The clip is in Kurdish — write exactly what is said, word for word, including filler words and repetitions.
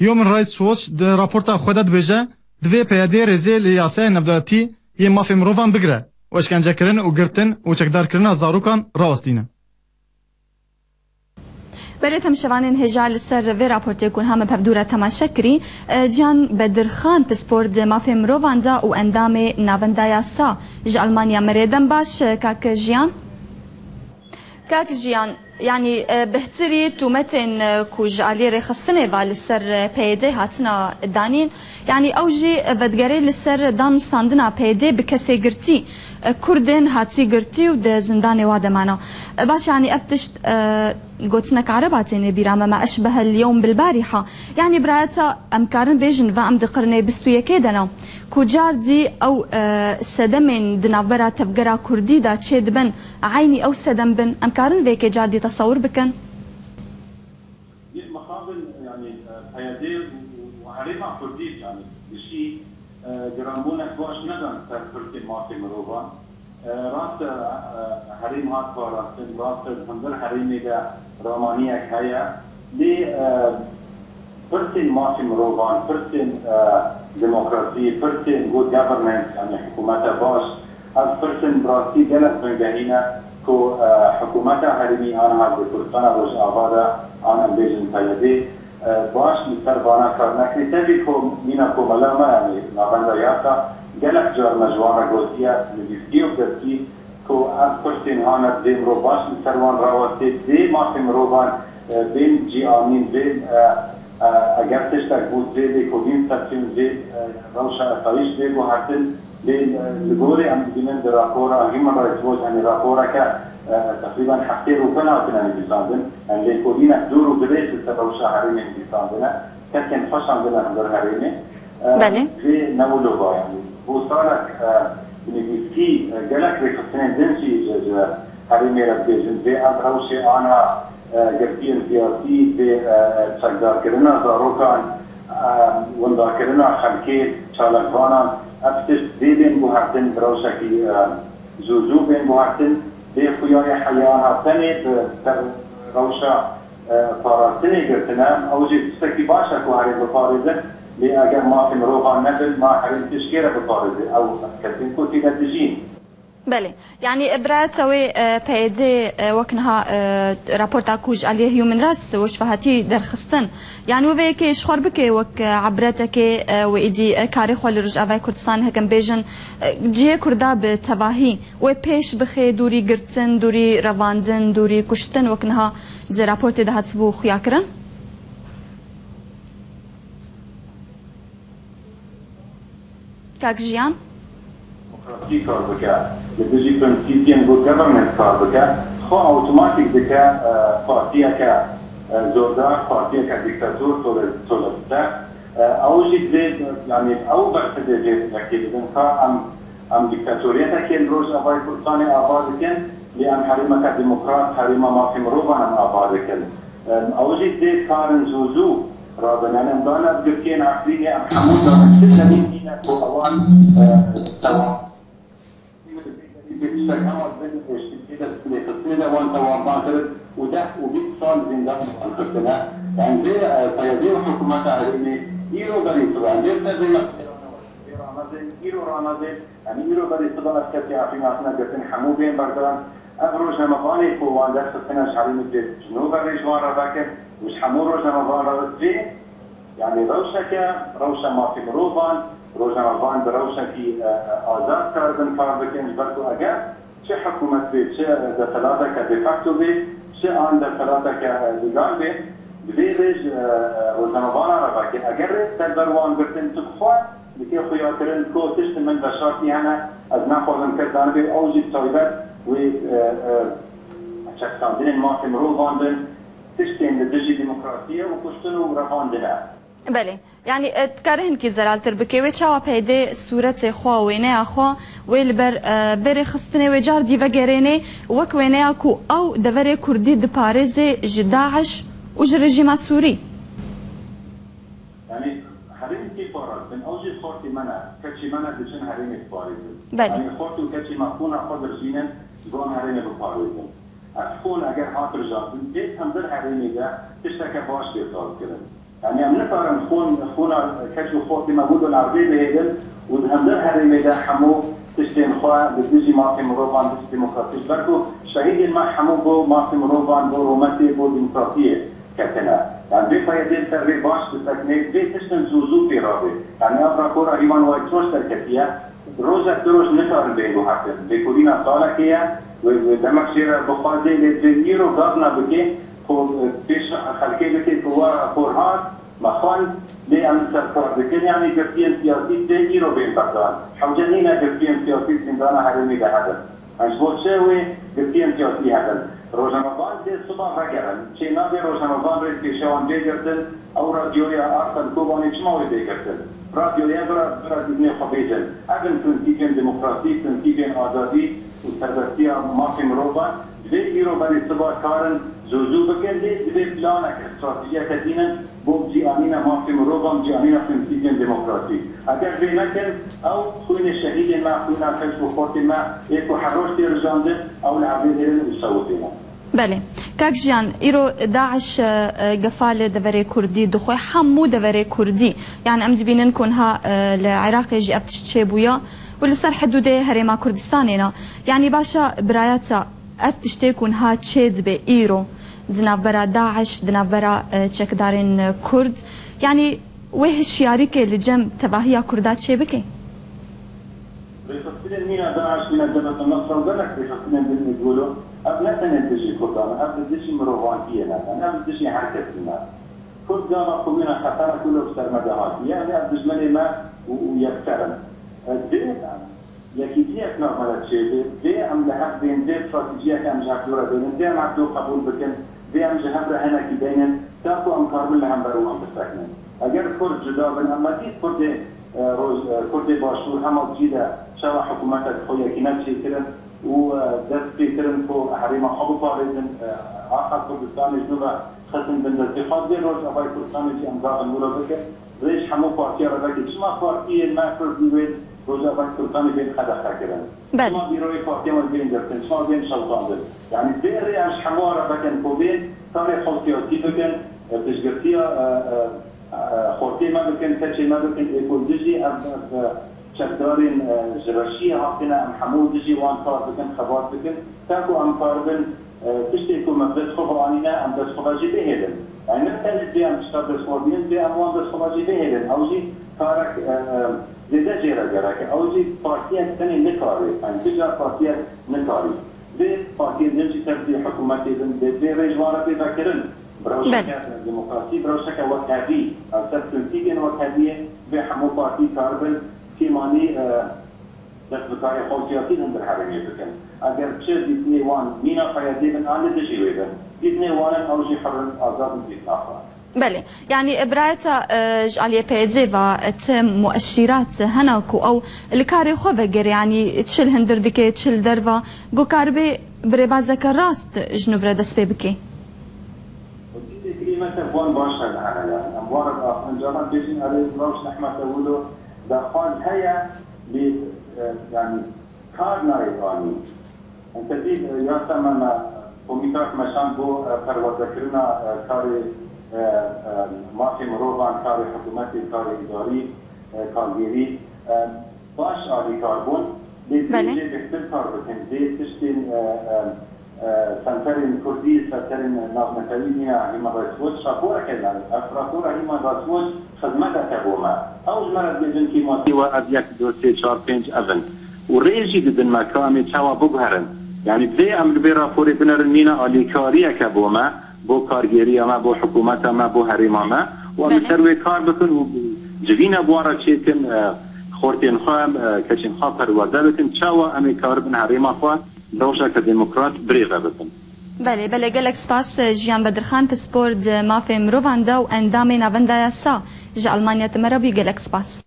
Human Rights Watch di raporta xwe de dibêje, divê P Y D rêzê li yasaya navdewletî yên mafê mirovan bigire û eşkencekirin û girtin û çekdarkirina zarokan rawestîne. Belê, temşevanên hêja li ser vê raportê ku niha me bi hevdû re temaşe kirî, e, Cihan Bedirxan, pispor di mafê mirovan de û endamê Navenda Yasa ji Almanya. Me rê dem baş, e, kak Jiyan. Kak Jiyan, yanî, e, bihtirî tûmetên, e, ku ji aliyê rêxistinê ve li ser, e, P Y D hatina danîn, yanî ew jî vedigerê li ser danûstandina P Y D bi kesê girtî, e, Kurdên hatî girtî û di zindanê wa de mana. E, baş, yanî ev tişt, e, gotinek ereba têne bîra me, "Ma eşbehel yewm bil bariha." Yanî birayeta em karin bêjin ve em di qirnê bîst û yekê de ne. Ku cardî ew, e, sedemên di navbera tevgera Kurdî de çêdibin, eynî ew sedem bin. Em karin vê yekê cardî tesewir bikin? Yê mixabin, yanî, e, P Y D û, û, û herêma Kurdî, yanî, gişî, e, giranbûnek baş nedan ser pirsên mafê mirovan. E, rast e, e, herêm hat parastin, rast e, di hundir herêmê de ramaniyek heye. Lê, e, pirsên mafê mirovan, pirsên, e, demokrasî, pirsên good governance, yanî hikûmeta baş, ev pirsên bi rastî gelek bingehîn e ku, e, hikûmeta herêmî aniha di Kurdistana Rojava de, an em bêjin P Y D, e, baş li ser vana kar nekirî. Tevî ku mîna komela me, yanî Navenda Yasa, gelek car me ji wan re gotiye, nivîskî û destî, ku ev pirsên hane dê mirov baş li ser wan rawestê, dê mafê mirovan, e, bên cî anîn, dê, e, e, eger tiştek bû, dê lêkolîn, sanksiyon, dê, e, rewşa yasayî dê guhertin, dê, e, li gorî em dibînin di rapora Human Rights Watch, yanî raporeke, e, teqrîben heftê rûpel hatine nivîsandin, em lêkolînek dûr û dirêj li ser rewşa herêmê nivîsandine, kesên xwe şandine hundir herêmê. E, Belê. Vê ne wilo ba, yanî bo salek, e, bi nivîskî, e, gelek rêxistinên din jî ji, ji herêmê re dibêjin, vê ev rewşê ana, e, girtiyên siyasî, vê, e, e, çekdarkirina zarokan, e, windakirina xelkê, çalakvanan, ev tişt vê bên guhertin bi rewşekî, e, zû zû bên guhertin, vê xuya ye heye ana tenê bi ser rewşa e, parastinê girtine, ew jî tiştekî baş e ku herêm biparêzin, lê eger mafê mirovan nebin, ma herêm tişkê re biparêze, ew kesên ku tê de dijîn. Belê. Yanî, e, birayeta wê, e, P Y D, e, wek niha, e, raporta ku ji aliyê Human Rights Watch ve hatî derxistin. Yanî, wê vê yekê ji xwe re bike wek, e, ebretekê, e, wê îdî, e, karê xwe li Rojavayê Kurdistan, hekim bêjin, e, cihê Kurda bi tevahî wê pêş bixe dûrî girtin, dûrî revandin, dûrî kuştin, wek niha di raportê de hatibû xuyakirin? Kak Jiyan? Demokrasî kar bike, li dijî prensîpên good governance kar bike, xwe awtomatîk dike, e, partiyeke, e, zordar, partiyeke dîktator, tole-, totalîter. E, ew jî divê, yanî ew bersiv dê vê yekê bidin, ka em Em dîktatoriyeteke li Rojavayê Kurdistanê ava dikin, lê em herêmeke demokrat, herêma mafê mirovan em ava dikin. Em, ew jî dê karin zû zû rabin. Em, em dane girtiyên Efrînê, em hemû zanin çi demî tîne ku ewan, e, tewam. Tiştek hema bin êşkî de lêxistinê de wan tewamban kirin û deh û bîst sal zîndan wan xistine. Em vê, e, P Y D û hikûmeta herêmê îro berî sibe. Em vê ser vê meselê ranewin. Vê ranedin, îro ranedin. Em îro berî sibe ev kesê Efrîn hatine girtin, hemû bên berdan. Ev rojnamevanê ku wan derxistine ji herêmê dê ji nû ve rê ji wan re vekin û ji hemû rojnamevan re vê, yanî rewşeke, rewşa mafê mirovan, rojnamevan bi rewşekî, e, e, azad karibin kar bikin, ji ber ku eger çi hikûmet bê, çi deselateke de facto bê, çi an deselateke, e, legal bê, divê rê ji, e, e, rojnamevanan re veke. Eger rê ser ber wan girtin, tu bi xwe dike xuyakirin ku tiştên min veşartî hene, ez naxwazim kes zanibê, ew jî bi taybet wê, e, e, çekstandinên mafê mirovan bin, tiştên li dijî demokrasiyê û kuştin û revandin e. Belê. Yanî, e, dikare hinkî zelaltir bike. Wê çawa P Y D sûretê xwe, wêneya xwe, wê li ber, e, vê rêxistinê wê car dî vegerênê, wek wêneya ku ew deverê Kurdî diparêzê ji DAIŞ û ji rejîma Sûrî? Yanî, herêmê tê parastin, ew jî xortê me ne, keçê me ne, diçin herêmê diparêzin. Belê. Yanî, xort û keçê me xûna xwe dirijînin, ji bo em herêmê biparêzin. Ev xûn eger hat rijandin, dê hundir herêmê de tişteke baş tê sazkirin. Yanî em nikarin xûn, xûna keç û xortê me bû di erdê bihêlin û di hundir herêmê de hemû tiştên xwe li dijî mafê mirovan, dijî demokrasî, ji ber ku şehîdên me hemû bo mafê mirovan, bo rûmetê, bo demokrasiyê ketine. Yanî vê peyedê li ser vê baş biseknê, vê tiştin zû zû pê rabê. Yanî ev rapora Human Rights Watch derketiye. Rojek du roj nikarin bên guhertin. Lêkolîna salekê ye, wê, wê demek jê re bixwazê, lê divê îro gazna bikê, ku, e, pêş xelkê bikê ku wa rapor hat, me xwend, lê em li ser kar dikin, yanî girtiyên siyasî divê îro bên berdan. Hewce nîne girtiyên siyasî di zîndana herêmê de hebin. Em ji bo çi wê girtiyên siyasî hebin? Rojnamevan divê siba vegerin. Çê nabe rojnamevan rê pêşe wan bê girtin. Ew radyoya Arsen Kobanê çima wê bê girtin? Radyoya bira, bira dîtinê xwe bêjin. Ev in prensîpên demokrasî, prensîpên azadî û serbestiya mafê mirovan. Divê îro berê siba karin zû zû bikin. Lê divê planek, stratejiyeke dînin bo cîanîna mafê mirovan, cîanîna prensîpên demokrasî. Eger vê nekin, ew xwînê şehîdên me, xwîna keç û xortên me ê ku her roj tê rijandin, ew li erdê dêrin û şewitêne. Belê. Kak Jiyan, îro DAIŞ, e, gefa li deverê Kurdî dixwe, hemû deverê Kurdî. Yani em dibînin ku niha, e, li Iraqê jî ev tişt çêbûya û li ser hidûdê Herêma Kurdistanê ne. Yani başa birayata ev tiştê ku niha çê dibe îro di navbera DAIŞ, di navbera, e, çekdarên Kurd. Yani wê hişyarîkê li cem tevahiya Kurda çê bike? Rêxistinên mîna DAIŞ, mîna Cebhet el-Nusra û gelek rêxistinên din ê dwelo, ev ne tenê dijî Kurdan e, ev li dijî mirovantiyê ne, yani ev li dijî her kesî ne. Kurd gava ku mîna xetera ku li ser me de hatiye, yani ev dijmenê me û, û yekser in. E, divê, yani, yekîtiyek nav me de çêbe, divê em li hev bên, divê stratejiyek em ji hev dû re bênin, divê em hev dû qebûl bikin, divê em ji hev re hinekî deynin, ta ku em karibin li hember wan bisekinin. Eger Kurd cuda bin, em me dît Kurdê, e, roj-, e, Kurdê Başûr hema cî de çawa hikûmetek xwe yekîne çêkirin û, e, dest pê kirin ku herêma xwe biparêzin, e, axa Kurdistanê ji nû ve xistin bin destê xwe. Dê Rojavayê Kurdistanê jî em gavin wilo bikin. Rêj hemû partiya Rebekê. Çima partiyên me Kurdî wê Rojavayê Kurdistanê bên qedexe kirin? Belê. Çima bîroyê partiya me bên girtin? Çima bên şewitandin? Yani vê rê em ji hemû re bikin ku bên karê xwe siyasî bikin, e, piştgirtiya, e, e, e, xortê me bikin, keçê me bikin, ê ku dijî ev, ev, e, çekdarên, e, ji reşiyê hatine, em hemû dijî wan kar bikin, xebat bikin. Ta ku em karibin, e, tiştê ku me bi dest xwe ve anîne, em dest xwe ve jî bihêlin. Yani ne tenê divê em tişta bi dest xwe bînin, divê em wan dest xwe ve jî bihêlin. Ew jî karek, e, e, zêde jê re gerek e. Ew jî partiyek tenê nikarê. Yani tu car partiyek nikarî. Vê partiyên din jî ser vê hikûmetê bin, vê, vê rêj wan re pê vekirin. Bi rewşeke Belê. demokrasî, bi rewşeke wekhevî, ev ser prensîpên wekheviyê vê hemû partî karibin kêmanî, e, dest bi karê xwe siyasî li hundir herêmê bikin. Eger çi dîtinê wan mîna PYDê bin an li dijî wê bin. Dîtinê wan in, ew jî hur in, azad in dîtina xwe. Belê. Yani, e, birayeta, e, ji aliyê PYDê ve, e, ti mueşîrat hene ku ew li karê xwe vegere, yani çi li hundir dike, çi li derve, ku karibe bi rêbazeke rast ji nû re dest pê bike? Dîtê kilîmetek wan baş hene, hene, yani. Em wan re diaxivin, caran bêjin, erê, rewş zehmet e, wilo daxwaz heye, lê, e, yani, kar nayê anî. Em tevî, e, yasa me, me komîtak meşand bo, e, perwerdekirina, e, karê, e, e, mafê mirovan, karê hikûmetê, karê îdarî, e, kargêrî, e, baş alîkar bûn. Lê divê Belê. jê bêhtir kar bikin. Divê tiştên, e, e, e, senterên kurdî, senterên navnetewî mîna Human Rights Watch raporeke dane. Ev rapora Human Rights Watch xizmeteke bo me. Ew ji me re dibêjin kêmasî we ev yek, du, sê, çar, pênc ev in. Û rê jî didin me ka em ê çawa biguherin. Yanî divê em li vê raporê binerin mîna alîkariyeke bo me, bo kargêriya me, bo hikûmeta me, bo herêma me. Û em li Belê. ser wê kar bikin û civîne bi wan re çêkin, e, xortên xwe, e, keçên xwe perwerde bikin. Çawa em ê karibin herêma xwe rewşeke demokrat birêve bikin? Belê, belê, gelek spas, e, Jiyan Bedirxan, pispor di mafê mirovan de û endamê Navenda Yasa ji Almanya, tu me re bûyî, gelek spas.